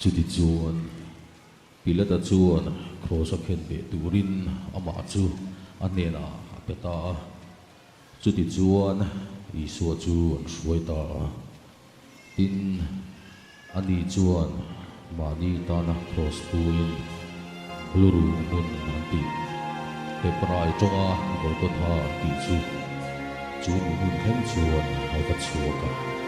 Chutichuan, Pilata chuan Kraws-a khenbeh turin amah chu a hnenah a pe ta a. Chutichuan, Isua chu an hruai ta a. Tin, ani chuan mahni tana kraws puin Luru hmun an tih, Hebrai tawnga Golgotha an tih chu, chu mi hun thleng chuan a va chhuak a.